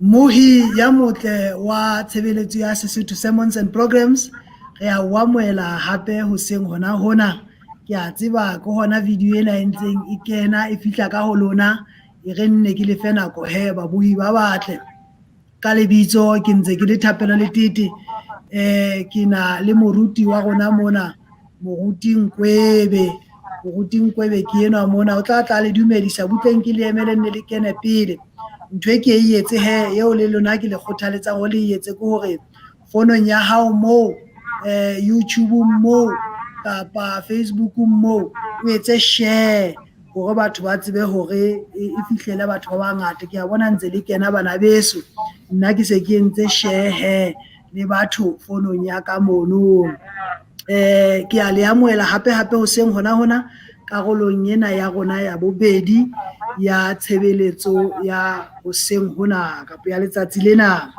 Mohi ya motle wa tshebeletso ya Sesotho Sermons and Programs, re a o amohela hape hoseng hona hona. Ke a tseba ke hona video ena e ntseng e kena e fihla ka ho lona, e re nne ke lefe nako hee babohi ba batle. Ka lebitso ke ntse ke le Thapelo Letete, ke na le moruti wa rona mona, moruti Nkwebe. Moruti Nkwebe ke enwa mona o tla tla le dumedisa butleng ke le emele nne le kene pele. Ntho e ke e etse hee eo le lona ke le kgothaletsang hore le etse ke hore fonong ya hao moo YouTube-ong moo kapa Facebook-ung moo o etse share hore batho ba tsebe hore e fihlele batho ba bangata. Ke a bona ntse le kena bana beso, nna ke se ke entse share hee le batho fonong ya ka mono. Ke a le amohela hape hape hoseng hona hona karolong ena ya rona ya bobedi ya tshebeletso ya hoseng hona kapa ya letsatsi lena.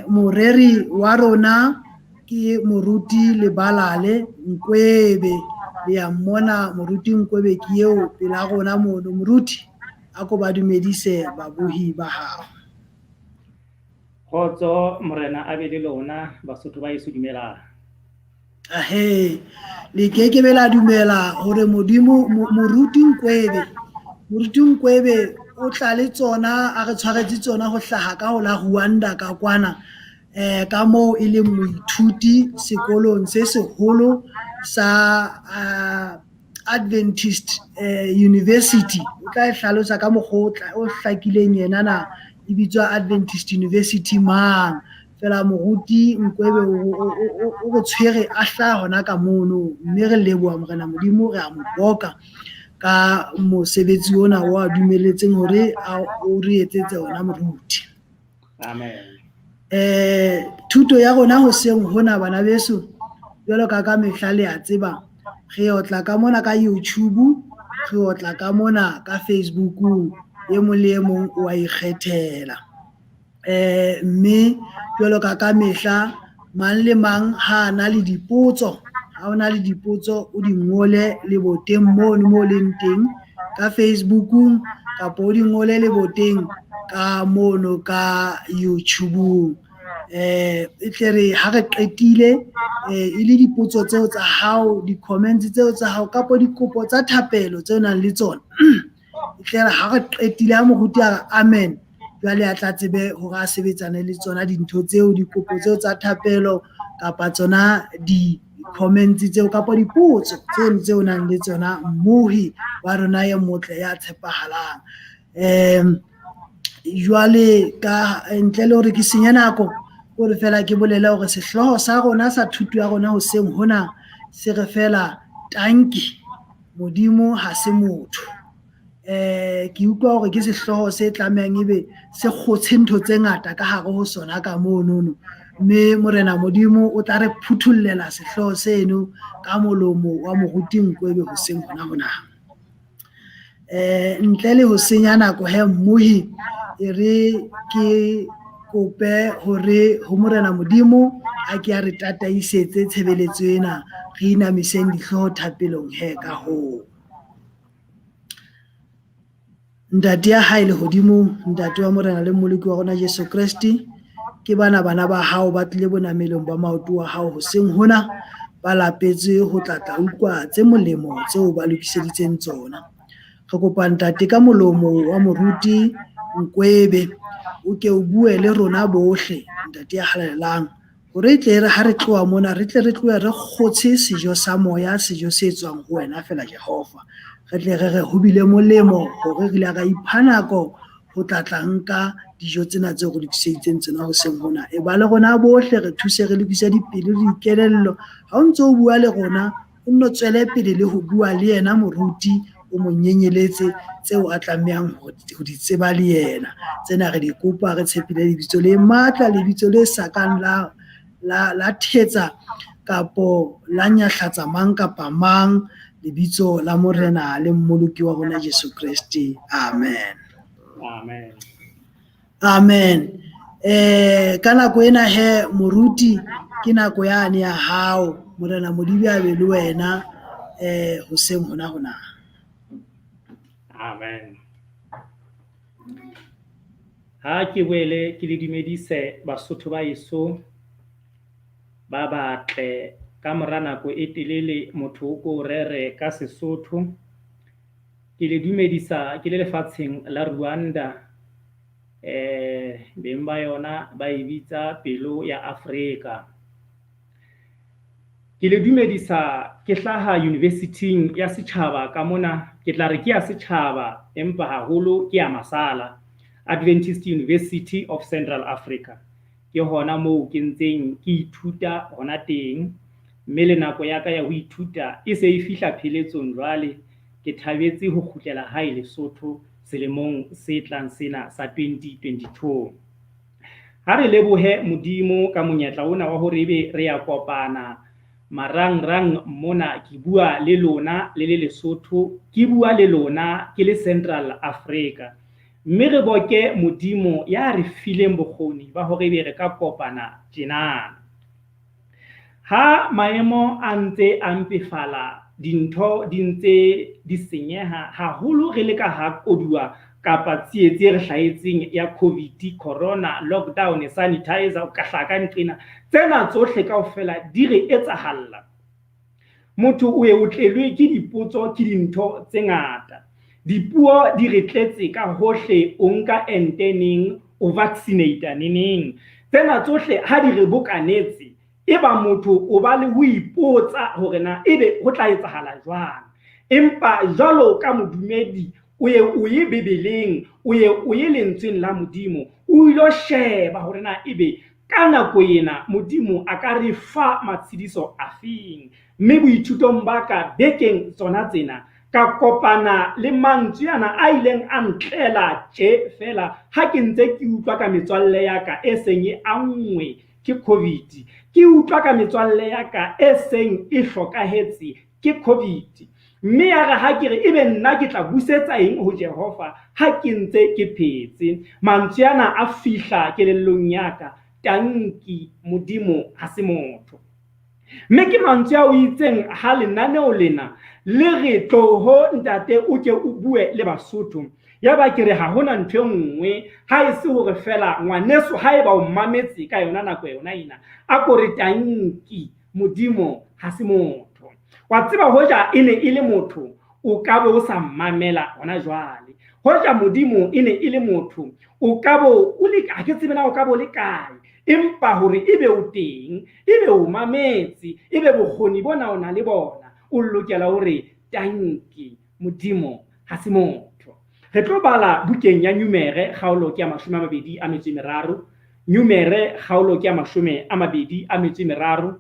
Moreri wa rona ke moruti Lebalale Nkwebe, le ya mmona moruti Nkwebe ke eo pela rona mono. Moruti a ko ba dumedise babohi ba hao. Kgotso morena a be le lona Basotho ba heso, dumelang. Ahe, le kekebe la dumela hore Modimo moruti Nkwebe, moruti Nkwebe o tla le tsona a re tshwaretse tsona ho hlaha ka ho la Rwanda ka kwana, ka moo e leng moithuti sekolong se seholo sa Adventist University. O tla e hlalosa ka mokgwa o hlakileng yena na e bitswa Adventist University mang. Feela moruti Nkwebe o re tshwere a hlaha hona ka mono, mme re leboha Morena Modimo, re a mo boka ka mosebetsi ona o a dumelletseng hore a o re etsetse ona moruti. Amen. Thuto ya rona hoseng hona bana beso, jwalo ka ka mehla le a tseba, re otla ka mona ka YouTube, re otla ka mona ka Facebookung, e mong le e mong o a ikgethela. Mme jwalo ka ka mehla mang le mang ha na le dipotso, ha o na le dipotso o di ngole leboteng mono mo leng teng ka Facebookung kapa o di ngole leboteng ka mono ka YouTubeung. E tle re ha re qetile e le dipotso tseo tsa hao, di-comments tseo tsa hao kapa dikopo tsa thapelo tseo nang le tsona, e tle re ha re qetile ha moruti a re amen, jwale a tla tsebe hore a sebetsane le tsona dintho tseo, dikopo tseo tsa thapelo kapa tsona di-comments tseo kapa dipotso tseno tseo nang le tsona mmohi wa rona e motle ya tshepahalang. Jwale ka ntle le hore ke senye nako, hore fela ke bolele hore sehlooho sa rona sa thuto ya rona hoseng hona se re fela tanki, Modimo ha se motho. Ke utlwa hore ke sehlooho se tlamehang ebe se kgotshe ntho tse ngata ka hare ho sona ka monono, mme Morena Modimo o tla re phuthollela sehlooho seno ka molomo wa moruti Nkwebe hoseng hona hona. Ntle le ho senya nako he mmohi, e re ke kope hore ho Morena Modimo a ke a re tataisetse tshebeletso ena, re inamiseng dihlooho thapelong he ka hoo. Ntate ya hae lehodimong, ntate wa Morena le Mmoloki wa rona Jesu Kreste, ke bana bana ba hao ba tlile bonamelong ba maoto wa hao hoseng hona, ba lapetse ho tla tla utlwa tse molemo tseo ba lokiseditseng tsona. Re kopa ntate ka molomo wa moruti Nkwebe, o ke o bue le rona bohle, ntate ya halalelang, hore e tle re ha re tloha mona re tle re tlohe re kgotshe sejo sa moya, sejo se tswang ho wena fela Jehova. Re tle re re ho bile molemo hore re ile ra ipha nako ho tla tla nka dijo tsena tseo re lokiseditseng tsona hoseng hona. E ba le rona bohle, re thuse re lokise dipelo le dikelello. Ha o ntso o bua le rona, o nno tswele pele le ho bua le yena moruti, o mo nyenyeletse tseo a tlamehang ho di tseba le yena. Tsena re di kopa re tshepile lebitso le matla, lebitso le sakang la la thetsa kapo la nyahlatsa mang kapa mang, lebitso la Morena le Mmoloki wa rona Jesu Kreste. Amen. Amen. Amen. Ka nako ena he moruti, ke nako yane ya hao, Morena Modimo a be le wena hoseng hona hona. Amen. Ha ke boele ke le dumedise Basotho ba heso ba batle. Ka mora nako e telele motho o ko rere ka Sesotho. Ke le dumedisa ke le lefatsheng la Rwanda, beng ba yona ba e bitsa pelo ya Afrika. Ke le dumedisa ke hlaha university-ing ya setjhaba ka mona, ke tla re ke ya setjhaba empa haholo ke ya masala, Adventist University of Central Africa. Ke hona moo ke ntseng ke ithuta hona teng, mme le nako ya ka ya ho ithuta e se e fihla pheletsong jwale. Ke thabetse ho kgutlela hae Lesotho selemong se tlang sena sa 2022. Ha re lebohe Modimo ka monyetla ona wa hore ebe re ya kopana marangrang mona, ke bua le lona le le Lesotho, ke bua le lona ke le Central Africa. Mme re boke Modimo ya re fileng bokgoni ba hore ebe re ka kopana tjenana. Ha maemo a ntse a mpefala, dintho di ntse di senyeha haholo re le ka ha koduwa kapa tsietsi e re hlahetseng ya Covid, corona, lockdown, sanitizer, o ka hlaha ka nqena. Tsena tsohle kaofela di re etsahalla. Motho o ye o tlelwe ke dipotso ke dintho tse ngata. Dipuo di re tletse ka hohle, o nka ente neng, o vaccinate neneng. Tsena tsohle ha di re bokanetse, eba motho o ba le ho ipotsa hore na ebe ho tla etsahala jwang. Empa jwalo ka modumedi, o ye o ye Bibeleng, o ye o ye lentsweng la Modimo, o ilo sheba hore na ebe ka nako ena Modimo a ka re fa matshediso afeng. Mme boithutong ba ka bekeng tsona tsena, ka kopana le mantswe ana a ileng a ntlela tje feela ha ke ntse ke utlwa ka metswalle ya ka e seng e anngwe ke Covid, ke utlwa ka metswalle ya ka e seng e hlokahetse ke Covid. Mme ya re ha ke re ebe nna ke tla busetsa eng ho Jehova ha ke ntse ke phetse, mantswe ana a fihla kelellong ya ka, tanki, Modimo ha se motho. Mme ke mantswe ao itseng ha lenaneo lena le re tloho ntate o ke o bue le Basotho, yaba ke re ha hona ntho e nngwe ha e se hore feela ngwaneso haeba o mmametse ka yona nako yona ena, a ko re tanki, Modimo ha se motho. Wa tseba hoja e ne e le motho o ka be o sa mmamela hona jwale. Hoja Modimo e ne e le motho o ka bo o le, ha ke tsebe na o ka bo le kae, empa hore ebe o teng, ebe o mametse, ebe bokgoni bona o na le bona, o lokela hore tanki, Modimo ha se motho. Re tlo bala bukeng ya Numere kgaolo ke ya 23. Numere kgaolo ke ya 23.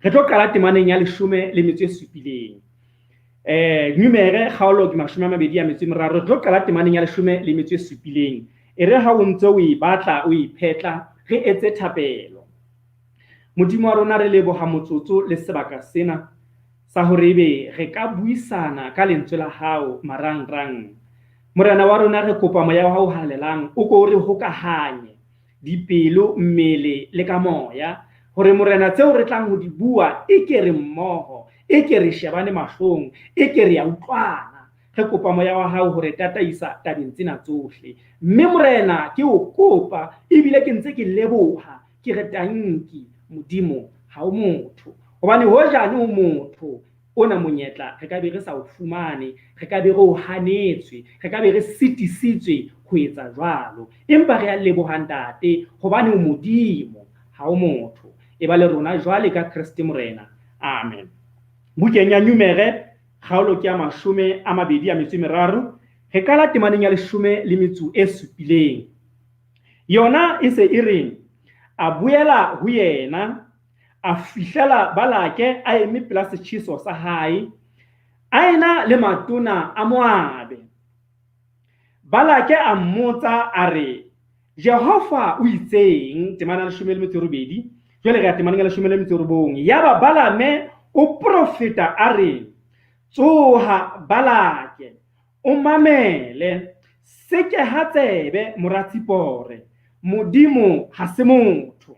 Re tlo qala temaneng ya 17. Numere kgaolo ke 23. Re tlo qala temaneng ya 17. E re ha o ntse o e batla, o e phetla, re etse thapelo. Modimo wa rona, re leboha motsotso le sebaka sena sa hore ebe re ka buisana ka lentswe la hao marangrang. Morena wa rona, re kopa moya wa hao halalelang o ko re hokahanye dipelo, mmele le ka moya, hore Morena tseo re tlang ho di bua e ke re mmoho, e ke re shebane mahlong, e ke re ya utlwana. Re kopa moya wa hao ho re tataisa tabeng tsena tsohle. Mme Morena, ke o kopa ebile ke ntse ke leboha, ke re tanki, Modimo ha o motho. Hobane hojane o motho, ona monyetla re ka be re sa o fumane, re ka be re o hanetswe, re ka be re sitisitswe ho etsa jwalo. Empa re a leboha Ntate, hobane o Modimo, ha o motho. Eba le rona jwale ka Kreste Morena. Amen. Bukeng ya Numere, kgaolo ke ya 23, re qala temaneng ya 17. Yona e se e reng, a boela ho yena, a fihlela Balake a eme pela setjheso sa hae, a ena le matona a Moabe. Balake a mmotsa a re, Jehova o itseng? Temana ya 18. Jwale re ya temaneng ya 19. Yaba Balame o profeta a re, Tsoha Balake, o mamele, sekeha tsebe mora Tsipore, Modimo ha se motho,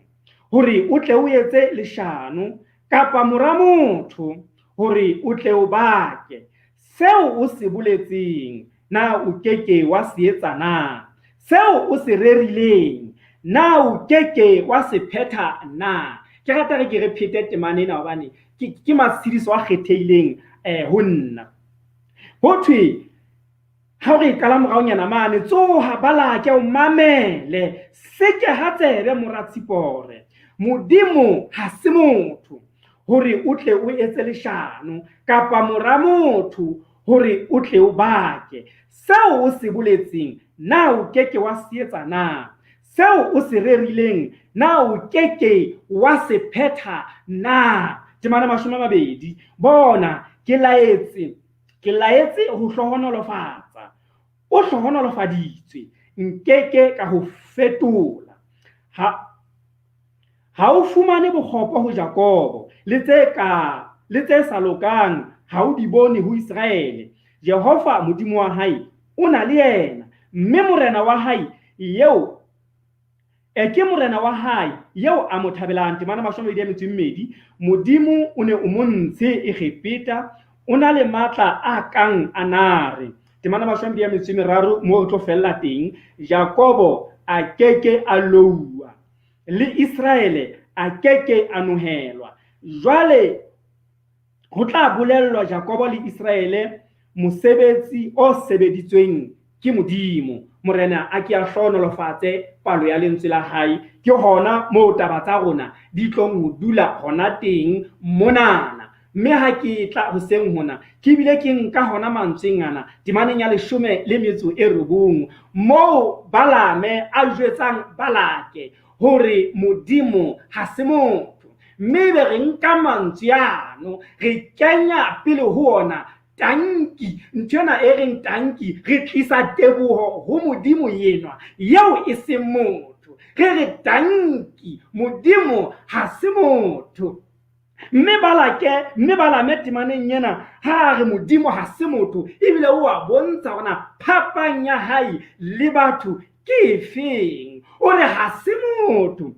hore o tle o etse leshano, kapa mora motho, hore o tle o bake. Seo o se boletseng, na o ke ke wa se etsa na? Seo o se rerileng, na o ke ke wa se phetha na? Ke rata re ke re phete temana ena hobane ke matshediso a kgethehileng ho nna. Ho thwe ha re qala moraonyana mane, tsoha Balake o mamele, sekeha tsebe mora Tsipore. Modimo ha se motho hore o tle o etse leshano, kapa mora motho hore o tle o bake. Seo o se boletseng, na o ke ke wa se etsa na? Seo o se rerileng, na o ke ke wa se phetha na? Temana 20. Bona, ke laetse, ke laetse ho hlohonolofatsa. O hlohonolofaditswe, nke ke ka ho fetola. Ha o fumane bokgopo ho Jakobo, le tse ka le tse sa lokang ha o di bone ho Iseraele. Jehova Modimo wa hae o na le yena, mme morena wa hae eo ke morena wa hae eo a mo thabelang. Temana 22. Modimo o ne o mo ntshe Egepeta, o na le matla a kang a nare. Temana 23 moo re tlo fella teng. Jakobo a ke ke a louwa, le Iseraele a ke ke a nohelwa. Jwale ho tla bolellwa Jakobo le Iseraele mosebetsi o sebeditsweng ke Modimo. Morena a ke a hlohonolofatse palo ya lentswe la hae. Ke hona moo taba tsa rona di tlong ho dula hona teng monana. Mme ha ke tla hoseng hona, ke bile ke nka hona mantsweng ana temaneng ya 19, moo Balame a jwetsang Balake hore Modimo ha se motho. Mme ebe re nka mantswe ano, re kenya pele ho ona tanki, ntho ena e reng tanki, re tlisa teboho ho Modimo enwa eo e seng motho. Re re tanki, Modimo ha se motho. Mme Balake, mme Balame temaneng ena ha a re Modimo ha se motho, ebile o a bontsha hore na phapang ya hae le batho ke efeng. O re ha se motho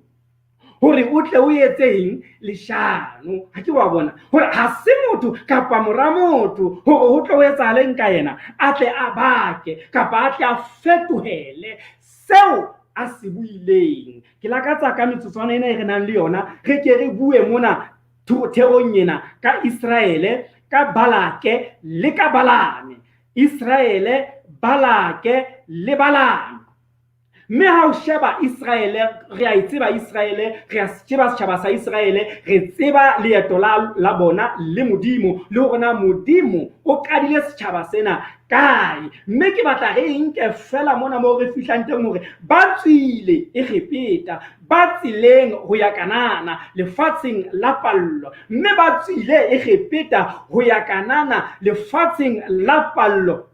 hore o tle o etse eng? Leshano. Ha ke wa bona hore ha se motho kapa mora motho hore ho tle ho etsahaleng ka yena, a tle a bake kapa a tle a fetohele seo a se buileng. Ke lakatsa ka metsotswana ena e re nang le yona, re ke re bue mona therong ena ka Iseraele, ka Balake le ka Balame. Iseraele, Balake le Balame. Mme ha o sheba Iseraele, re a e tseba Iseraele, re a tseba setjhaba sa Iseraele, re tseba leeto la bona le Modimo, le hore na Modimo o qadile setjhaba sena kae. Mme ke batla re e nke fela mona moo re fihlang teng hore ba tswile Egepeta, ba tseleng ho ya Kanana, lefatsheng la pallo. Mme ba tswile Egepeta ho ya Kanana, lefatsheng la pallo.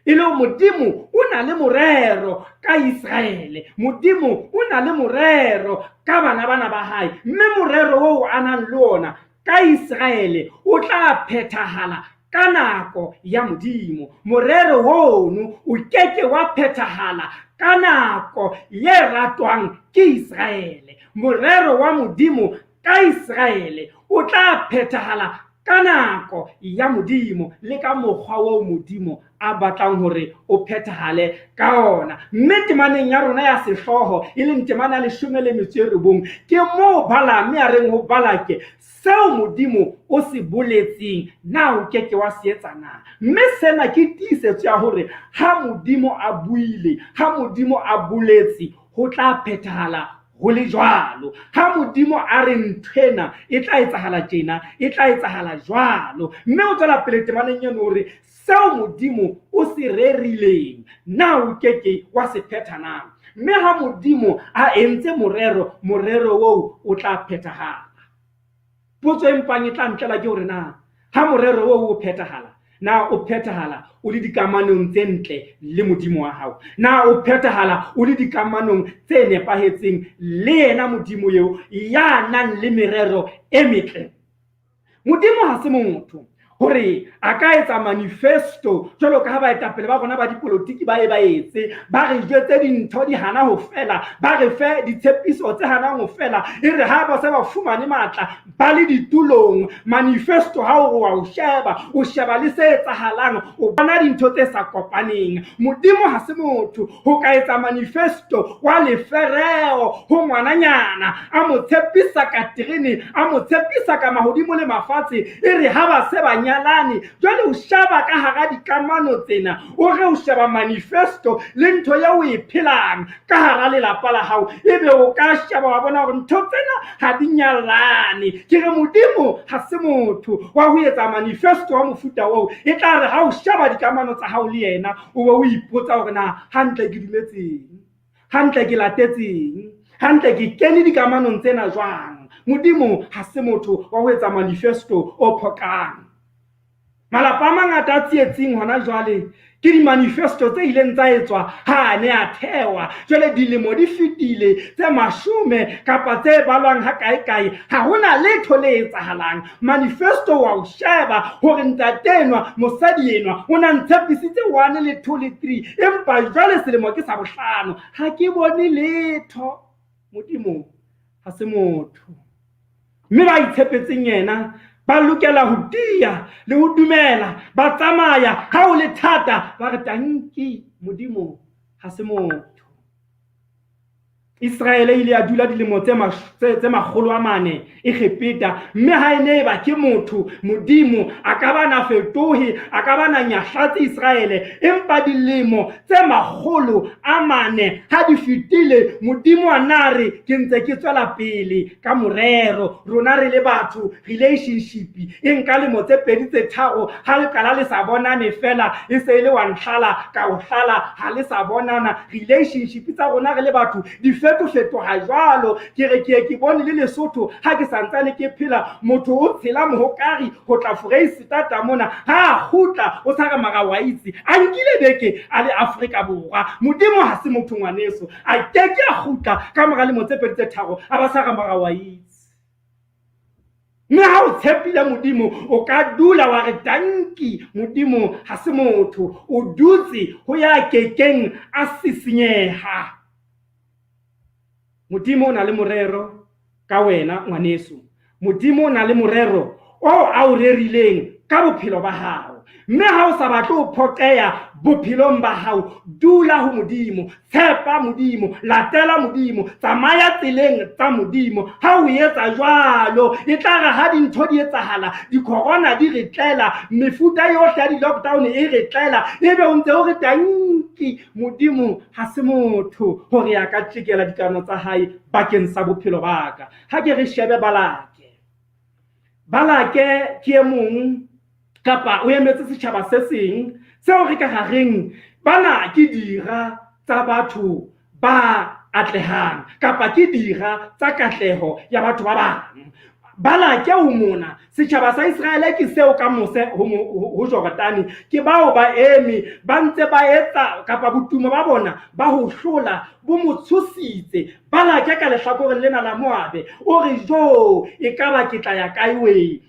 E le Modimo o na le morero ka Iseraele, Modimo o na le morero ka bana bana ba hae, mme morero oo a nang le ona ka Iseraele o tla phethahala ka nako ya Modimo. Morero ono o ke ke wa phethahala ka nako ye ratwang ke Iseraele. Morero wa Modimo ka Iseraele o tla phethahala ka nako ya Modimo le ka mokgwa oo Modimo a batlang hore o phethahale ka ona. Mme temaneng ya rona ya sehlooho, e leng temana ya 19, ke moo Balame a reng ho Balake, seo Modimo o se boletseng, na o ke ke wa se etsa na? Mme sena ke tiisetso ya hore ha Modimo a buile, ha Modimo a boletse, ho tla phethahala ho le jwalo. Ha Modimo a re nthwena e tla etsahala tjena, e tla etsahala jwalo. Mme o tswela pele temaneng eno hore seo Modimo o se rerileng, na o ke ke wa se phetha na? Mme ha Modimo a entse morero, morero oo o tla phethahala. Potso e mpang e tla ntlela ke hore na ha morero oo o phethahala, na o phethahala o le dikamanong tse ntle le Modimo wa hao? Na o phethahala o le dikamanong tse nepahetseng le yena Modimo eo ya nang le merero e metle? Modimo ha se motho. Hore a ka etsa manifesto jwalo ka ha baetapele ba rona ba dipolotiki ba e ba etse, ba re jwetse dintho di hana ho fela, ba re fe ditshepiso tse hanang ho fela, e re ha ba se ba fumane matla ba le ditulong, manifesto ha o re wa o sheba, o sheba le se etsahalang, o bona dintho tse sa kopaneng. Modimo ha se motho ho ka etsa manifesto wa lefereo ho ngwananyana, a mo tshepisa ka terene, a mo tshepisa ka mahodimo le mafatshe, e re ha ba se ba nyalane, jwale o sheba ka hara dikamano tsena, o re o sheba manifesto le ntho eo o e phelang ka hara lelapa la hao, ebe o ka sheba wa bona hore ntho tsena ha di nyalane. Ke re Modimo ha se motho wa ho etsa manifesto wa mofuta oo, e tla re ha o sheba dikamano tsa hao le yena, o be o ipotsa hore na hantle ke dumetseng, hantle ke latetseng, hantle ke kene dikamanong tsena jwang. Modimo ha se motho wa ho etsa manifesto o phoqang. Malapa a mangata a tsietsing hona jwale ke di-manifesto tse ileng tsa etswa ha a ne a thewa. Jwale dilemo di fetile tse mashome kapa tse balwang ha kae-kae, ha hona letho le etsahalang. Manifesto wa o sheba hore ntate enwa, mosadi enwa o na ntshepisitse 1 le 2 le 3, empa jwale selemo ke sa bohlano, ha ke bone letho. Modimo ha se motho. Mme ba itshepetseng yena ba lokela ho tiya le ho dumela, ba tsamaya ha ho le thata, ba re tanki, Modimo ha se motho. Israele ile ya dula dilemo tse makgolo a mane Egepeta, mme ha e ne e ba ke motho, Modimo a ka ba na fetohe, a ka ba na nyahlatse Israele, empa dilemo tse makgolo a mane ha di fetile, Modimo a na re ke ntse ke tswela pele ka morero. Rona re le batho, relationship e nka lemo tse pedi tse tharo, ha le qala le sa bonane fela, e se e le wa ntlhala ka o hlala, ha le sa bonana. Relationship tsa rona re le batho di fetofetoha jwalo. Ke re ke ye ke bone le Lesotho ha ke santsane ke phela, motho o tshela mohokare ho tla Foreisetata mona, ha a kgutla o sa re mara wa itse a nkile beke a le Afrika Borwa. Modimo ha se motho ngwaneso, a keke a kgutla ka mora lemo tse pedi tse tharo a ba sa re mara wa itse. Mme ha o tshepile Modimo, o ka dula wa re tanki, Modimo ha se motho, o dutse ho ya kekeng a sisinyeha. Modimo o na le morero ka wena ngwaneso. Modimo o na le morero oo a o rerileng ka bophelo ba hao. Mme ha o sa batle ho phoqeha bophelong ba hao, dula ho Modimo, tshepa Modimo, latela Modimo, tsamaya tseleng tsa Modimo. Ha o etsa jwalo, e tla re ha dintho di etsahala, di-corona di re tlela, mefuta yohle ya di-lockdown e re tlela, ebe o ntse o re tanki, Modimo ha se motho hore a ka tjekela dikano tsa hae bakeng sa bophelo ba ka. Ha ke re shebe Balake. Balake ke e mong kapa o emetse setjhaba se seng seo re ka ra reng bana ke dira tsa batho ba atlehang kapa ke dira tsa katleho ya batho ba bang. Balake o mona, setjhaba sa Iseraele ke seo ka mose ho Jordane, ke bao ba eme ba ntse ba etsa kapa botumo ba bona ba ho hlola bo mo tshositse. Balake ka lehlakoreng lena la Moabe o re, jo, ekaba ke tla ya kae wee?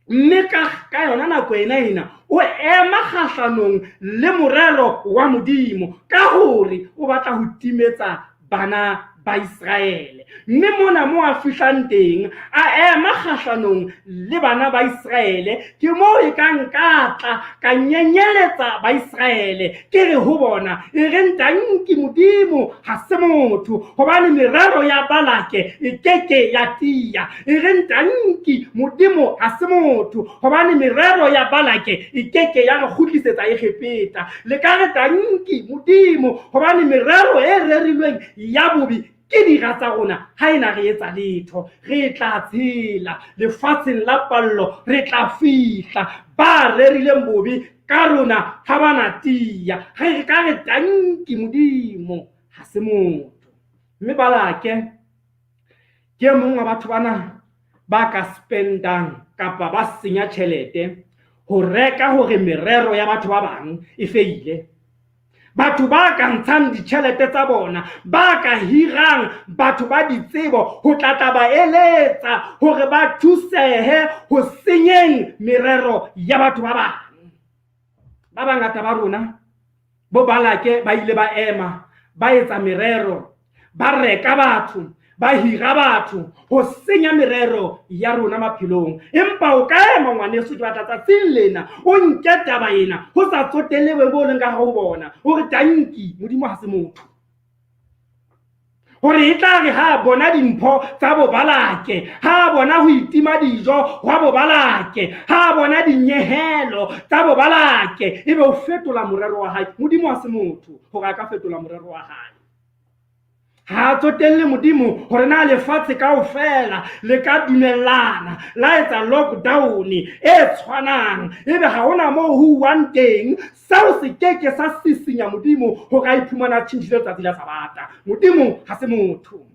Mme ka yona nako ena ena o ema kgahlanong le morero wa Modimo ka hore o batla ho timetsa bana ba Iseraele. Mme mona mo a fihlang teng, a ema kgahlanong le bana ba Iseraele, ke moo e ka nka tla ka nyenyeletsa ba Iseraele, ke re ho bona, e re ntanki Modimo ha se motho, hobane merero ya Balake e keke ya tiya. E re ntanki Modimo ha se motho, hobane merero ya Balake e keke ya re kgutlisetsa Egepeta. Le ka re tanki Modimo, hobane merero e rerilweng ya bobe ke dira tsa rona, ha e na re etsa letho. Re tla tshela lefatsheng la pallo, re tla fihla. Ba rerileng bobe ka rona ha ba na tiya. Re ka re tanki Modimo ha se motho. Mme Balake ke e mong wa batho bana ba ka spendang kapa ba senya tjhelete ho reka hore merero ya batho ba bang e feile. Batho ba ka ntshang ditjhelete tsa bona, ba ka hirang batho ba ditsebo ho tla tla ba eletsa hore ba thusehe ho senyeng merero ya batho ba bang. Ba bangata ba rona bo Balake ba ile ba ema ba etsa merero, ba reka batho, ba hira batho ho senya merero ya rona maphelong. Empa o ka ema ngwaneso, ke batla tsatsing lena o nke taba ena ho sa tsotelle bo leng ka ho bona, o re tanki Modimo ha se motho. Hore e tla re ha bona dimpho tsa bo Balake, ha bona ho itima dijo hwa bo Balake, ha bona dinyehelo tsa bo Balake, ebe o fetola morero wa hae. Modimo ha se motho hore a ka fetola morero wa hae. Ha tsotelle Modimo hore na lefatshe kaofela le ka dumellana la etsa lockdown e tshwanang, ebe ha hona moo ho uwang teng. Seo se ke ke sa sisinya Modimo hore a iphumana a tjhentjhile letsatsi la Sabata. Modimo ha se motho.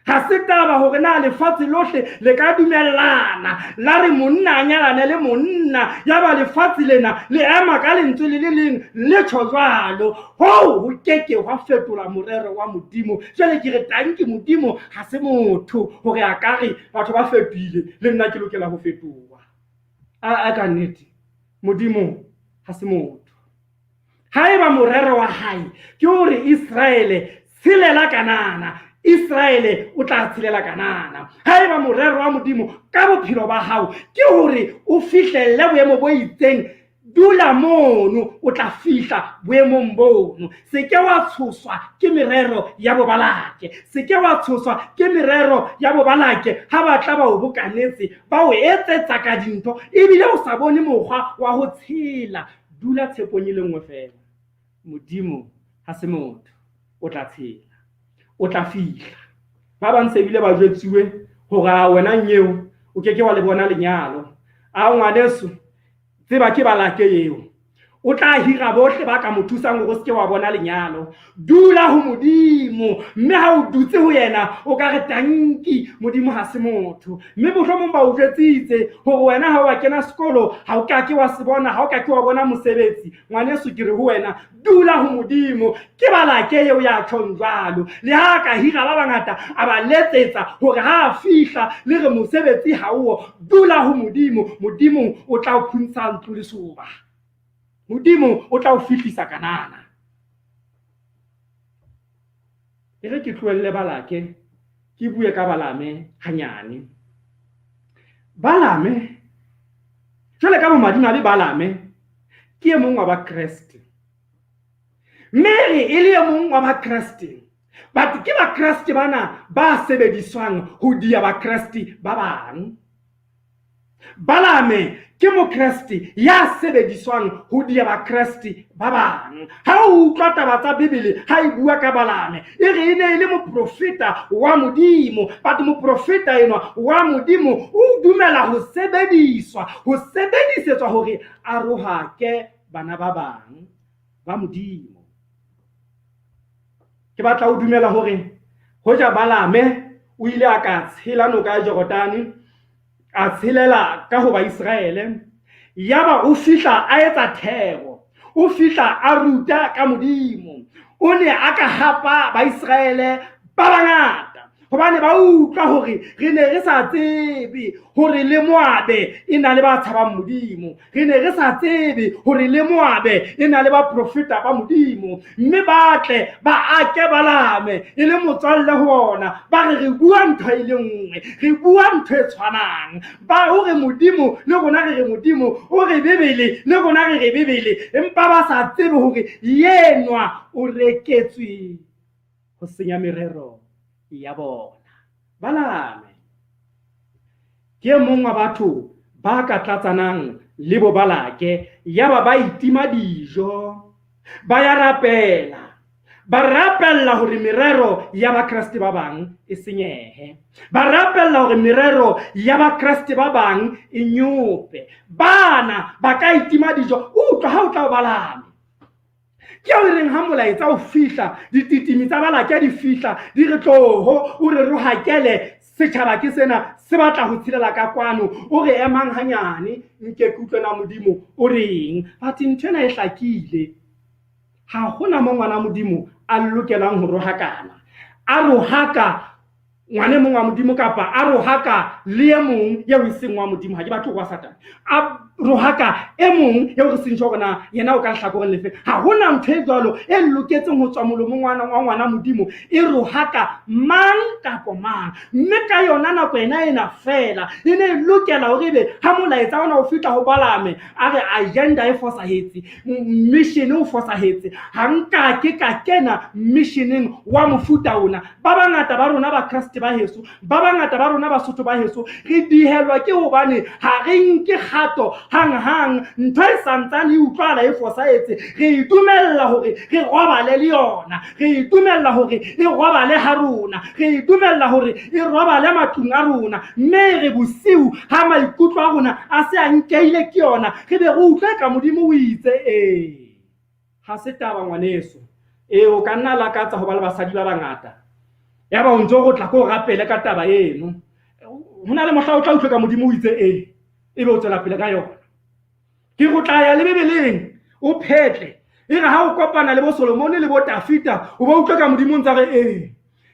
Ha se taba hore na lefatshe lohle le ka dumellana la re monna a nyalane le monna, yaba lefatshe lena le ema ka lentswe le le leng le tjho jwalo. Hoo ho ke ke hwa fetola morero wa Modimo. Jwale ke re tanki Modimo ha se motho hore a ka re batho ba fetohile le nna ke lokela ho fetoha. A ka nnete Modimo ha se motho. Haeba morero wa hae ke hore Israele tshelela Kanana, Israele o tla tshelela Kanana. Haeba morero wa Modimo ka bophelo ba hao ke hore o fihlelle boemo bo itseng, dula mono, o tla fihla boemong bono. Se ke wa tshoswa ke merero ya bobalake, se ke wa tshoswa ke merero ya bobalake ha ba tla ba o bokanetse, ba o etsetsa ka dintho ebile o sa bone mokgwa wa ho tshela. Dula tshepong e le nngwe fela, Modimo ha se motho, o tla tshela, o tla fihla. Ba bang se bile ba jwetsuwe hore a wena nyeo o ke ke wa le bona lenyalo. A ngwaneso, tseba ke Balake eo. O tla hira bohle ba ka mo thusang hore o se ke wa bona lenyalo. Dula ho Modimo, mme ha o dutse ho yena o ka re tanki, Modimo ha se motho. Mme mohlomong ba o jwetsitse hore wena ha wa kena sekolo ha o ka ke wa se bona, ha o ka ke wa bona mosebetsi. Ngwaneso, ke re ho wena, dula ho Modimo. Ke Balake eo ya tjhong jwalo. Le ha a ka hira ba bangata a ba letsetsa hore ha a fihla le re mosebetsi ha o, dula ho Modimo. Modimo o tla o phuntsha ntlo lesoba. Modimo o tla o fihlisa Kanana. E re ke tlohelle Balake, ke bue ka Balame hanyane. Balame, jwale ka bomadimabe Balame ke e mong wa Bakreste. Mme re e le e mong wa Bakreste, but ke Bakreste bana ba sebediswang ho dia Bakreste ba bang. Balame ke Mokreste ya sebediswang ho dia Bakreste ba bang. Ha o utlwa taba tsa Bibele ha e bua ka Balame, e re e ne e le moprofeta wa Modimo, but moprofeta enwa wa Modimo o dumela ho sebediswa, ho sebedisetswa hore a rohake bana ba bang ba Modimo. Ke batla ho dumela hore hoja Balame o ile a ka tshela noka ya Jordane, a tshelela ka ho Baiseraele, yaba o fihla a etsa thero, o fihla a ruta ka Modimo, o ne a ka hapa Baiseraele ba bangata, hobane ba utlwa hore re ne re sa tsebe hore le Moabe e na le ba tshabang Modimo, re ne re sa tsebe hore le Moabe e na le baprofeta ba Modimo, mme ba tle ba ake Balame e le motswalle ho ona, ba re re bua ntho e le nngwe, re bua ntho e tshwanang, ba o re Modimo le rona re re Modimo, o re Bibele le rona re re Bibele, empa ba sa tsebe hore yenwa o reketswe ho senya merero ya bona. Balame ke e mong wa batho ba ka tlatsanang le bo Balake, yaba ba itima dijo, ba ya rapela, ba rapella hore merero ya Bakreste ba bang e senyehe, ba rapella hore merero ya Bakreste ba bang e nyope. Bana ba ka itima dijo. Utlwa ha o tla o Balame, ke eo e reng ha molaetsa o fihla, dititimi tsa Balake di fihla, di re tloho o re rohakele, setjhaba ke sena se batla ho tshelela ka kwano, o re emang hanyane nke ke utlwe na Modimo o reng. But ntho ena e hlakile. Ha hona mo ngwana Modimo a lokelang ho rohakana. A rohaka ngwana e mong wa Modimo kapa a rohaka le e mong eo e seng wa Modimo. Ha ke batle ho wa Satane. A rohaka e mong eo re seng sure hore na yena o ka lehlakoreng lefe. Ha hona ntho e jwalo e loketseng ho tswa molomong wa ngwana Modimo e rohaka mang kapa mang. Mme ka yona nako ena ena feela e ne e lokela hore ebe ha molaetsa ona o fihla ho Balame a re agenda e fosahetse, mission o fosahetse, ha nka ke ka kena missioneng wa mofuta ona. Ba bangata ba rona Bakreste ba heso, ba bangata ba rona Basotho ba heso, re dihelwa ke hobane ha re nke kgato hanghang. Ntho e santsane e utlwahala e fosahetse, re e dumella hore re robale le yona, re e dumella hore e robale ha rona, re e dumella hore e robale matlung a rona, mme re bosiu ha maikutlo a rona a se a nkeile ke yona, re be re utlwe ka Modimo o itse. Ee, ha se taba ngwaneso. Ee, o ka nna lakatsa ho ba le basadi ba bangata, yaba o ntso go tla ko rapele ka taba eno. Ho na le mohla o tla utlwe ka Modimo o itse ee, ebe o tswela pele ka yona. Ke go tla ya le Bibeleng o phetle, e re ha o kopana le bo Solomone le bo Tafita o ba utlwe ka Modimo o ntsa re ee.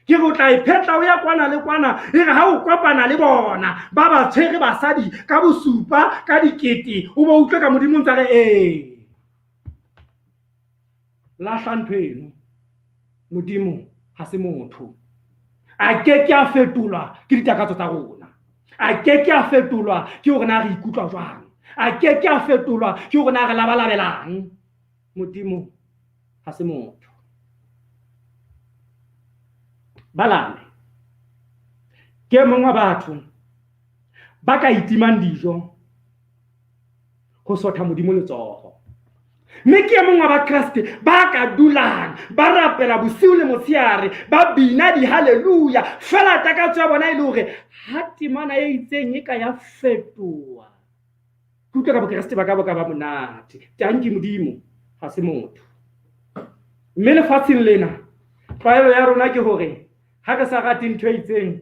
Ke go tla e phetla o ya kwana le kwana, e re ha o kopana le bona ba ba tshwere basadi ka bosupa ka dikete o ba utlwe ka Modimo o ntsa re ee. Lahla ntho eno. Modimo ha se motho, a ke ke a fetolwa ke ditakatso tsa rona, a ke ke a fetolwa ke hore na re ikutlwa jwang, a ke ke a fetolwa ke hore na re labalabelang. Modimo ha se motho. Balame ke mong wa batho ba ka itimang dijo ho sotha Modimo letsoho, mme ke e mong wa Bakreste ba ka dulang ba rapela bosiu le motshehare, ba bina dihaleluya, fela takatso ya bona e le hore ha temana e itseng e ka ya fetoha, ke utlwe ka Bokreste ba ka bo ka ba monate. Tanki Modimo ha se motho. Mme lefatsheng lena tlwaelo ya rona ke hore ha re sa rate ntho e itseng,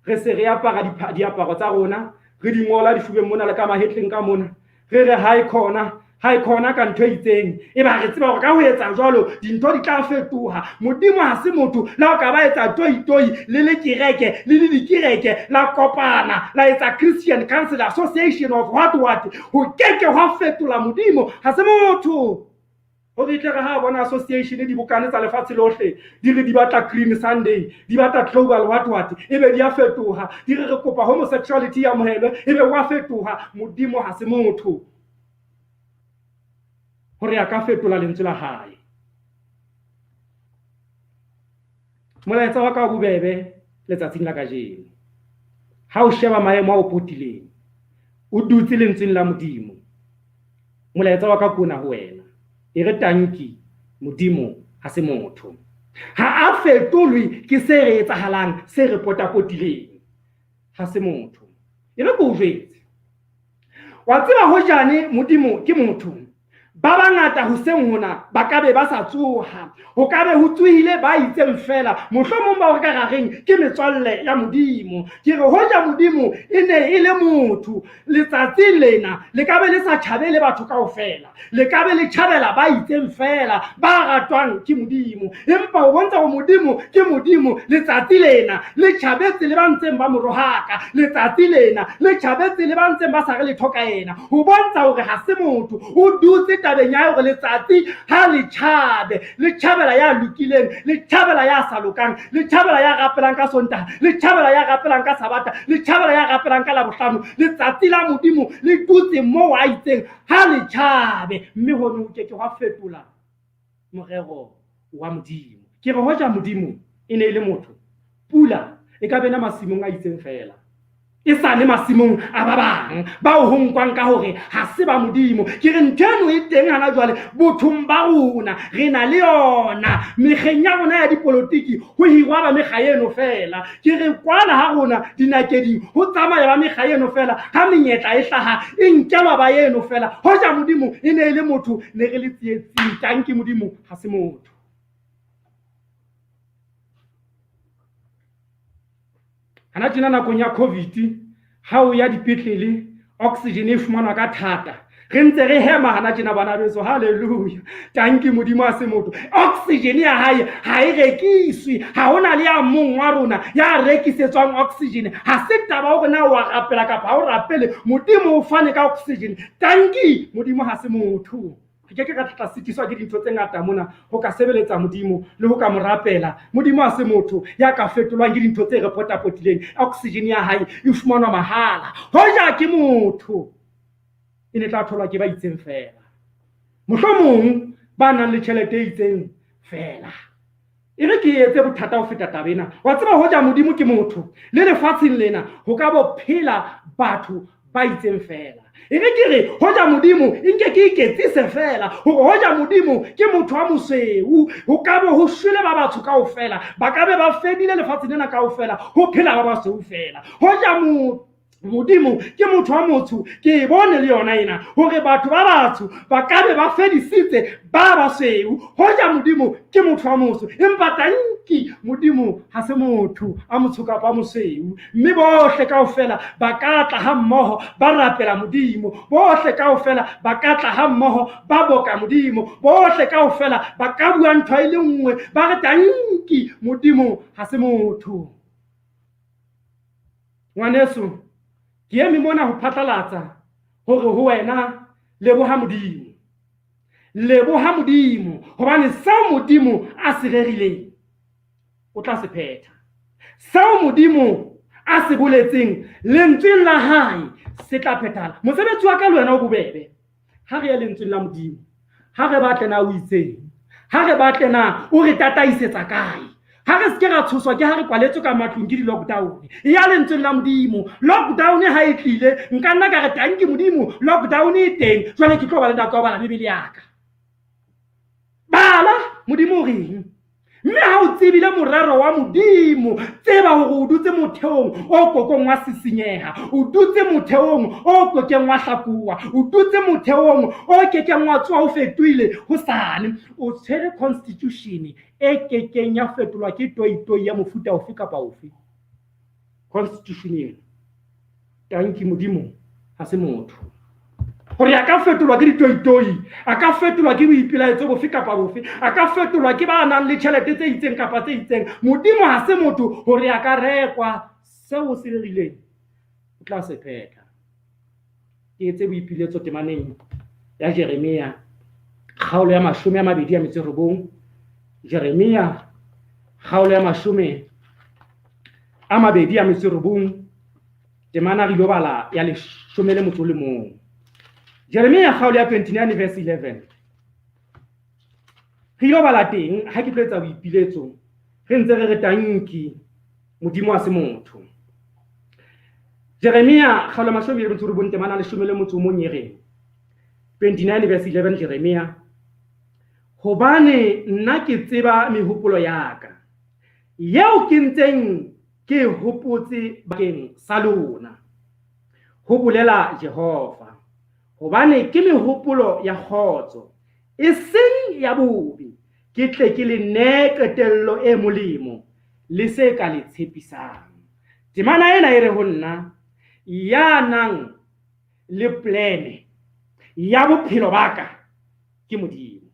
re se re apara diaparo tsa rona, re di ngola difubeng mona le ka mahetleng ka mona, re re ha e khona, ha e khona ka ntho e itseng. Eba re tseba hore ka ho etsa jwalo dintho di tla fetoha. Modimo ha se motho, le ha o ka ba etsa toitoi le le kereke, le le dikereke, la kopana, la etsa Christian Council Association of what what, ho keke hwa fetola Modimo. Ha se motho. Hore e tle re ha bona association dibokane tsa lefatshe lohle di re di batla Green Sunday, di batla global what what, ebe di a fetoha, di re re kopa homosexuality e amohelwe, ebe wa fetoha. Modimo ha se motho hore a ka fetola lentswe la hae. Molaetsa wa ka o bobebe letsatsing la kajeno, ha o sheba maemo a o potileng, o dutse lentsweng la Modimo, molaetsa wa ka ke ona ho wena. E re tanki, Modimo ha se motho. Ha a fetolwe ke se re etsahalang, se re potapotileng. Ha se motho. E re ke o jwetse. Wa tseba hojane Modimo ke motho, ba bangata hoseng hona ba ka be ba sa tsoha. Ho ka be ho tsohile ba itseng feela, mohlomong bao re ka ra reng ke metswalle ya Modimo. Ke re hoja Modimo e ne e le motho, letsatsi lena le ka be le sa tjhabele batho kaofela, le ka be le tjhabela ba itseng feela ba ratwang ke Modimo. Empa ho bontsha hore Modimo ke Modimo, letsatsi lena le tjhabetse le ba ntseng ba mo rohaka, letsatsi lena le tjhabetse le ba ntseng ba sa re letho ka yena, ho bontsha hore ha se motho. O dutse tabeng ya hore letsatsi ha le tjhabe, le tjhabela ya lokileng, le tjhabela ya sa lokang, le tjhabela ya rapelang ka Sontaha, le tjhabela ya rapelang ka Sabata, le tjhabela ya rapelang ka Labohlano. Letsatsi la Modimo le dutse moo a itseng ha le tjhabe, mme hono ho ke ke hwa fetola morero wa Modimo. Ke re hoja Modimo e ne e le motho, pula e ka bena masimong a itseng feela, e sa le masimong a ba bang bao ho nkwang ka hore ha se ba Modimo. Ke re ntho eno e teng hana jwale bothong ba rona, re na le yona mekgeng ya rona ya dipolotiki, ho hirwa ba mekga eno feela. Ke re kwana ha rona dinakeding ho tsamaya ba mekga eno feela, ha menyetla e hlaha e nkelwa ba eno feela. Hoja Modimo e ne e le motho, ne re le tsietsing. Tanki Modimo ha se motho. Hana tjena nakong ya COVID, ha o ya dipetlele, oxygen e fumanwa ka thata. Re ntse re hema hana tjena bana beso, hallelujah. Tanki Modimo a se motho. Oxygen ya hae ha e rekiswe. Ha hona le ya mong wa rona ya rekisetswang oxygen. Ha se taba hore na wa rapela kapa ha o rapele, Modimo o fane ka oxygen. Tanki Modimo ha se motho. Re ke ke ra tla sitiswa ke dintho tse ngata mona ho ka sebeletsa Modimo le ho ka mo rapela. Modimo ha se motho ya ka fetolwang ke dintho tse re potapotileng. Oxygen ya hae e fumanwa mahala. Hoja ke motho, e ne tla tholwa ke ba itseng feela, mohlomong ba nang le tjhelete e itseng feela. E re ke etse bothata ho feta taba ena. Wa tseba, hoja Modimo ke motho, le lefatsheng lena ho ka bo phela batho ba itseng feela. E re ke re hoja Modimo, e nke ke iketsise feela hore hoja Modimo ke motho wa mosweu, ho ka bo ho shwele ba batsho kaofela, ba ka be ba fedile lefatsheng lena kaofela, ho phela ba basweu feela. Hoja Modimo ke motho wa motsho, ke e bone le yona ena hore batho ba batsho ba ka be ba fedisitse ba basweu. Hoja Modimo ke motho wa motsho, empa tanki Modimo ha se motho a motsho kapa a mosweu. Mme bohle kaofela ba ka tla ha mmoho ba rapela Modimo, bohle kaofela ba ka tla ha mmoho ba boka Modimo, bohle kaofela ba ka bua ntho e le nngwe ba re tanki Modimo ha se motho. Ngwaneso, ke eme mona ho phatlalatsa hore ho wena leboha Modimo. Leboha Modimo hobane seo Modimo a se rerileng o tla se phetha. Seo Modimo a se boletseng lentsweng la hae se tla phethahala. Mosebetsi wa ka le wena o bobebe. Ha re ye lentsweng la Modimo, ha re batle na o itseng, ha re batle na o re tataisetsa kae. Ha re seke ra tshoswa ke ha re kwaletswe ka matlung ke di-lockdown. E ya lentsweng la Modimo. Lockdown ha e tlile, nka nna ka re tanki Modimo, lockdown e teng, jwale ke tlo ba le nako ya ho bala Bibele ya ka. Bala, Modimo o reng? Mme ha o tsebile morero wa Modimo, tseba hore o dutse motheong o kokong wa sisinyeha, o dutse motheong o kokeng wa hlakoha, o dutse motheong o kekeng wa tsoha o fetohile hosane. O tshwere constitution e kekeng ya fetolwa ke toitoi ya mofuta ofe kapa ofe. Constitution ena, tanki Modimo ha se motho hore a ka fetolwa ke ditoitoi, a ka fetolwa ke boipelaetso bofe kapa bofe, a ka fetolwa ke ba nang le tjhelete tse itseng kapa tse itseng. Modimo ha se motho hore a ka rekwa. Seo se rerileng o tla se phetha. Ke etse boipiletso temaneng ya Jeremia kgaolo ya 29. Jeremia kgaolo ya 29 temana re ilo bala ya 11. Jeremia kgaolo ya 29 verse 11. Re ilo bala teng ha ke tlo etsa boipiletso, re ntse re re tanki Modimo ha se motho. Jeremia kgaolo ya 29 temana 11 e reng? 29 verse 11 Jeremia, hobane nna ke tseba mehopolo ya ka, yeo ke ntseng ke e hopotse bakeng sa lona, ho bolela Jehova, hobane ke mehopolo ya kgotso, e seng ya bobe, ke tle ke le nee qetello e molemo le se ka le tshepisang. Temana ena e re ho nna, ya nang le plane ya bophelo ba ka ke Modimo.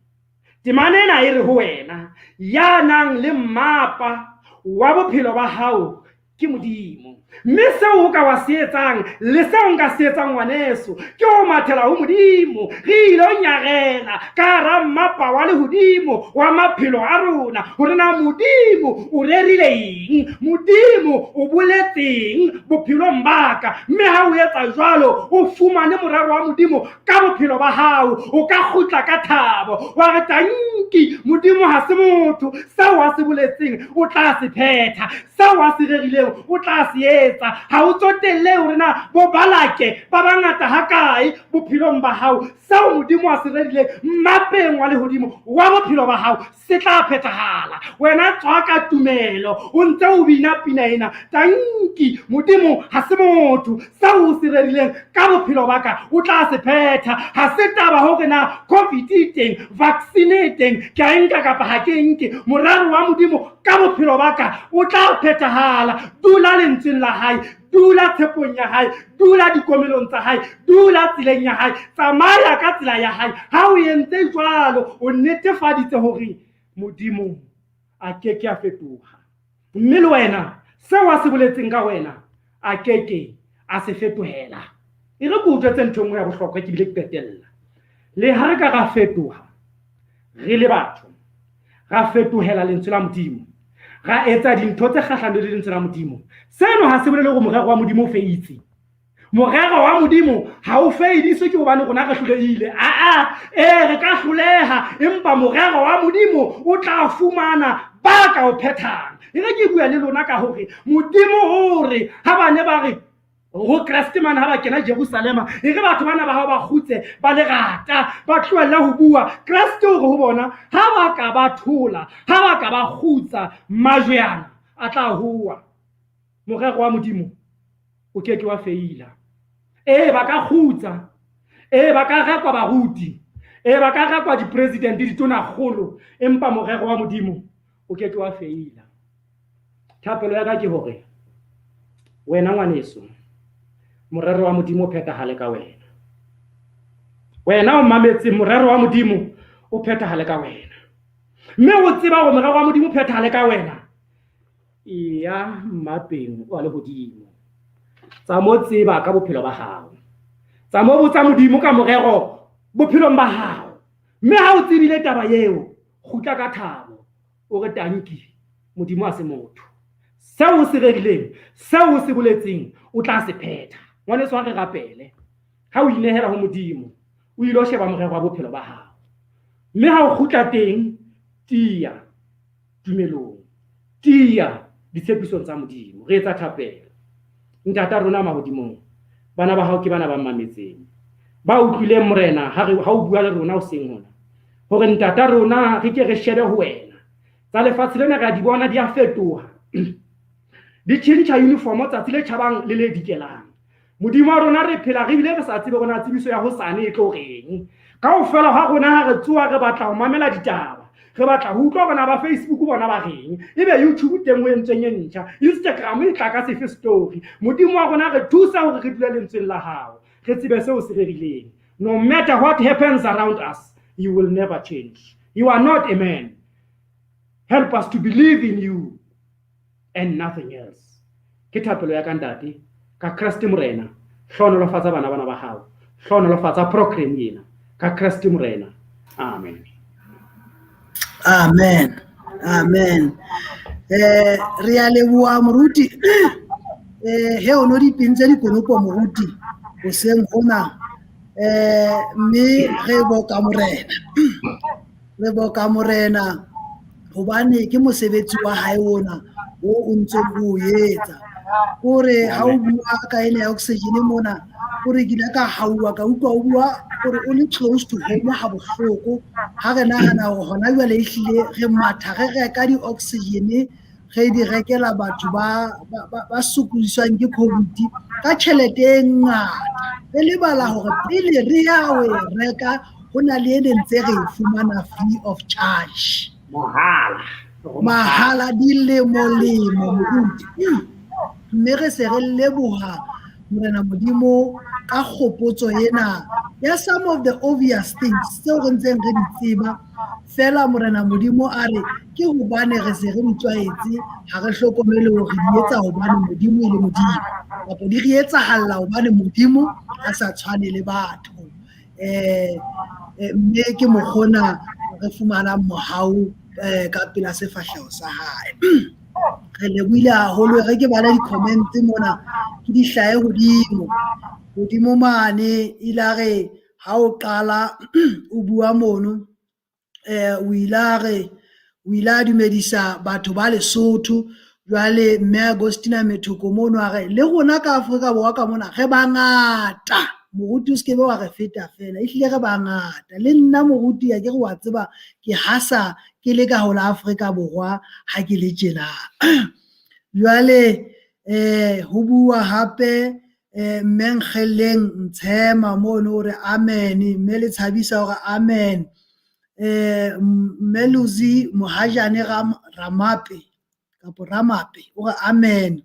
Temana ena e re ho wena, ya nang le mmapa wa bophelo ba hao ke Modimo. Mme seo o ka wa se etsang le seo nka se etsang ngwaneso ke ho mathela ho Modimo, re ilo nyarela ka hara mmapa wa lehodimo wa maphelo a rona hore na Modimo o rerile eng, Modimo o boletseng bophelong ba ka. Mme ha o etsa jwalo, o fumane morero wa Modimo ka bophelo ba hao, o ka kgutla ka thabo wa re tanki Modimo ha se motho, seo a se boletseng o tla se phetha, seo a se rerileng o tla se etsa. Ha o tsotelle hore na bo Balake ba bangata hakae bophelong ba hao, seo Modimo a se rerileng mmapeng wa lehodimo wa bophelo ba hao se tla phethahala. Wena tswa ka tumelo o ntse o bina pina ena, tanki Modimo ha se motho, seo o se rerileng ka bophelo ba ka o tla se phetha. Ha se taba hore na COVID e teng, vaccine e teng, ke a e nka kapa ha ke e nke, morero wa Modimo ka bophelo ba ka o tla phethahala. Dula lentsweng la hae, dula tshepong ya hae, dula dikomelong tsa hae, dula tseleng ya hae, tsamaya ka tsela ya hae. Ha o entse jwalo, o netefaditse hore Modimo a keke a fetoha, mme le wena seo a se boletseng ka wena a keke a se fetohela. E re ke o jwetse ntho e nngwe ya bohlokwa, ke bile ke qetella. Le ha re ka ra fetoha re le batho, ra fetohela lentswe la Modimo, ra etsa dintho tse kgahlanong le lentswe la Modimo, seno ha se bolele hore morero wa Modimo o feitse. Morero wa Modimo ha o feidiswe ke hobane rona re hlolehile. Aa, ee, re ka hloleha, empa morero wa Modimo o tla fumana ba ka o phethang. E re ke bua le lona ka hore Modimo o re ha ba ne ba re ho Kreste mane ha ba kena Jerusalema, e re batho bana ba hao ba kgutse ba le rata, ba tlohelle ho bua. Kreste o re ho bona, ha ba ka ba thola, ha ba ka ba kgutsa, majwe ana a tla howa. Morero wa Modimo o ke ke wa feila. Ee, ba ka kgutsa, ee, ba ka rekwa baruti, ee, ba ka rekwa di-president, ditonakgolo, empa morero wa Modimo o ke ke wa feila. Thapelo ya ka ke hore wena ngwaneso, morero wa Modimo o phethahale ka wena. Wena o mametseng, morero wa Modimo o phethahale ka wena. Mme o tseba hore morero wa Modimo o phethahale ka wena, eya mmapeng wa lehodimo. Tsa mo tseba ka bophelo ba hao. Tsa mo botsa Modimo ka morero bophelong ba hao. Mme ha o tsebile taba eo, kgutla ka thabo, o re tanki, Modimo ha se motho. Seo o se rerileng, seo o se boletseng, o tla se phetha. Ngwaneso, ha re rapele. Ha o inehela ho Modimo, o ilo sheba morero wa bophelo ba hao. Mme ha o kgutla teng, tiya tumelong, tiya ditshepisong tsa Modimo. Re etsa thapelo. Ntata rona mahodimong, bana ba hao ke bana ba mametseng, ba utlwileng Morena ha re ha o bua le rona hoseng hona, hore ntata rona re ke re shebe ho wena. Tsa lefatshe lena re a di bona di a fetoha, di tjhentjha uniform tsatsi le tjhabang le le dikelang. Modimo wa rona, re phela re bile re sa tsebe hore na tsebiso ya hosane e tlo reng. Kaofela ha rona ha re tsoha re batla ho mamela ditaba, re batla ho utlwa hore na ba Facebook bona ba reng, ebe YouTube teng ho entsweng e ntjha, Instagram e tla ka sefe story. Modimo wa rona, re thusa hore re dule lentsweng la hao, re tsebe seo se rerileng. No matter what happens around us, you will never change. You are not a man. Help us to believe in you and nothing else. Ke thapelo ya ka ntate, ka Kreste Morena, hlohonolofatsa bana bana ba hao, hlohonolofatsa program ena, ka Kreste Morena. Amen. Amen. Amen. Re a leboha moruti. He o no di pintse dikonopo moruti hoseng hona, mme re boka Morena. Re boka Morena hobane ke mosebetsi wa hae ona o o ntseng o etsa. Kore ha o bua ka ena ya oxygen mona, kore ke ile ka hauwa ka utlwa o bua kore o le close to home ha bohloko. Ha re nahana hore hona jwale ehlile re matha re reka di-oxygen, re di rekela batho ba sokodiswang ke COVID ka tjhelete e ngata. Re lebala hore pele re ya ho e reka, ho na le e ne ntse re e fumana free of charge. Mahala. Mahala dilemo-lemo moruti. Mme re se re leboha Morena Modimo ka kgopotso ena ya some of the obvious things tseo re ntseng re di tseba. Feela Morena Modimo a re ke hobane re se re di tlwaetse, ha re hlokomele hore re di etsa hobane Modimo e le Modimo, kapa di re etsahalla hobane Modimo a sa tshwane le batho. Mme ke mokgona re fumanang mohau ka pela sefahleho sa hae. Re lebohile haholo. Re ke bala di-comment mona, ke di hlahe hodimo hodimo mane. Ile re ha o qala o bua mono, o ile a re o ile a dumedisa batho ba Lesotho. Jwale mme Agostina Methoko mono a re le rona ka Afrika Borwa ka mona re bangata. Moruti o se ke be wa re feta feela, ehlile re bangata. Le nna moruti ya ke re wa tseba ke hasa ke le ka ho la Afrika Borwa ha ke le tjena. Jwale ho bua hape mme Nkgelleng Ntshema mono o re amen, mme le Tshabisa hore amen. Mme Luzi Mohajane Ramape kapo Ramape o re amen.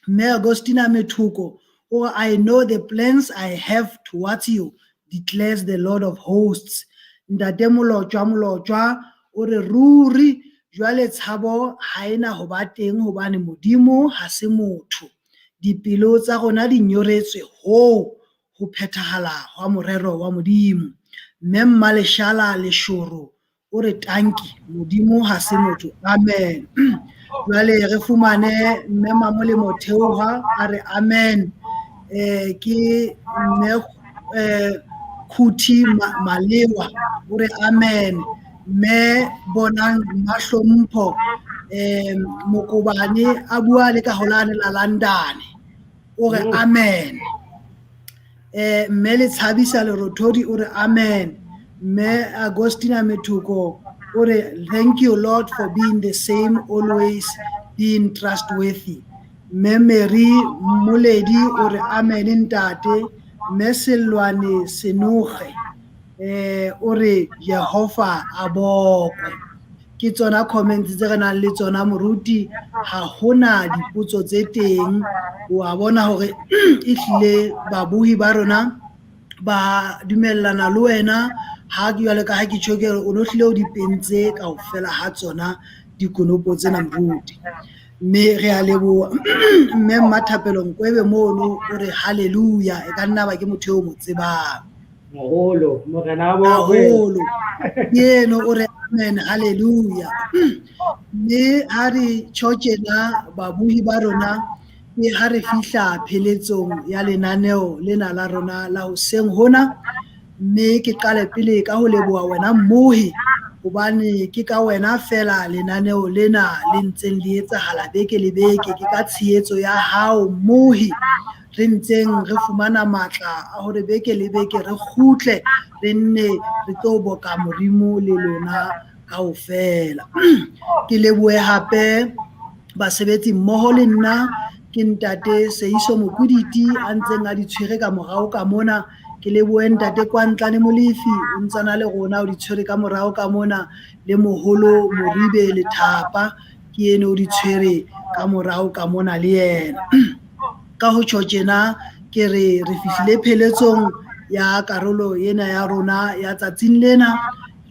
Mme Agostina Methoko o re, I know the plans I have towards you, declares the Lord of hosts. Ntate Molotjwa Molotjwa o re, ruri jwale tshabo ha ena ho ba teng hobane Modimo ha se motho. Dipelo tsa rona di nyoretswe hoo ho phethahala hwa morero wa Modimo. Mme Mmaleshala Leshoro o re, tanki, Modimo ha se motho, amen. Jwale re fumane Mme Mamolemo Theoha a re amen. Ke Mme Khuthi Malewa o re amen. Mme Bonang Mahlompho Mokobane a bua le ka holane la London o re amen. Mme Letshabisa Lerothodi o re amen. Mme Agostina Methoko o re, thank you Lord for being the same, always being trustworthy. Mme Mary Moledi o re amen ntate. Mme Selwane Senoge o re Jehova a bokwe. Ke tsona comments tse re nang le tsona moruti, ha hona dipotso tse teng. Wa bona hore ehlile babohi ba rona ba dumellana le wena, ha jwale ka ha ke tjho ke re o no hlile o di pentse kaofela ha tsona dikonopo tsena moruti. Mme re a leboha. Mme Mmathapelo Nkwebe mono o re hallelujah, e ka nna ba ke motho eo mo tsebang. Moholo, morena wa bokwe. Haholo. Ke eno o re amen, hallelujah. Mme ha re tjho tjena babohi ba rona, ke ha re fihla pheletsong ya lenaneo lena la rona la hoseng hona. Mme ke qale pele ka ho leboha wena mmohi, hobane ke ka wena fela lenaneo lena le ntseng le etsahala beke le beke. Ke ka tshehetso ya hao mmohi re ntseng re fumana matla a hore beke le beke re kgutle re nne re tlo boka Modimo le lona kaofela. Ke lebohe hape basebetsi mmoho le nna, ke ntate Seiso Mokwiditi a ntseng a di tshwere ka morao ka mona. Ke lebohe ntate Kwantlane Molefi o ntsana le rona o di tshwere ka morao ka mona, le moholo Moribe Lethapa ke eno o di tshwere ka morao ka mona le yena. Ka ho tjho tjena ke re re fihlile pheletsong ya karolo ena ya rona ya tsatsing lena.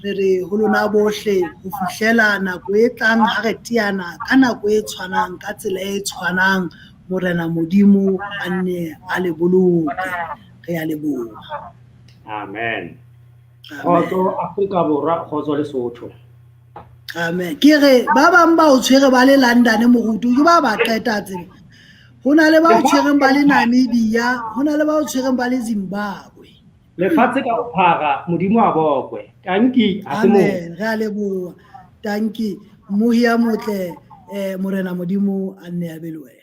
Re re ho lona bohle ho fihlela nako e tlang ha re teana ka nako e tshwanang ka tsela e tshwanang, Morena Modimo a nne a le boloke. Re a leboha. Amen. Kgotso Afrika Borwa, kgotso Lesotho. Amen. Ke re ba bang ba o tshwere ba le London moruti, ke ba ba qeta tsebe. Ho na le ba o tshwereng ba le Namibia, ho na le ba o tshwereng ba le Zimbabwe. Lefatshe ka bophara, Modimo a bokwe. Tanki, ha se motho. Amen. Re a leboha. Tanki, mmohi ya motle, Morena Modimo a nne a be le wena.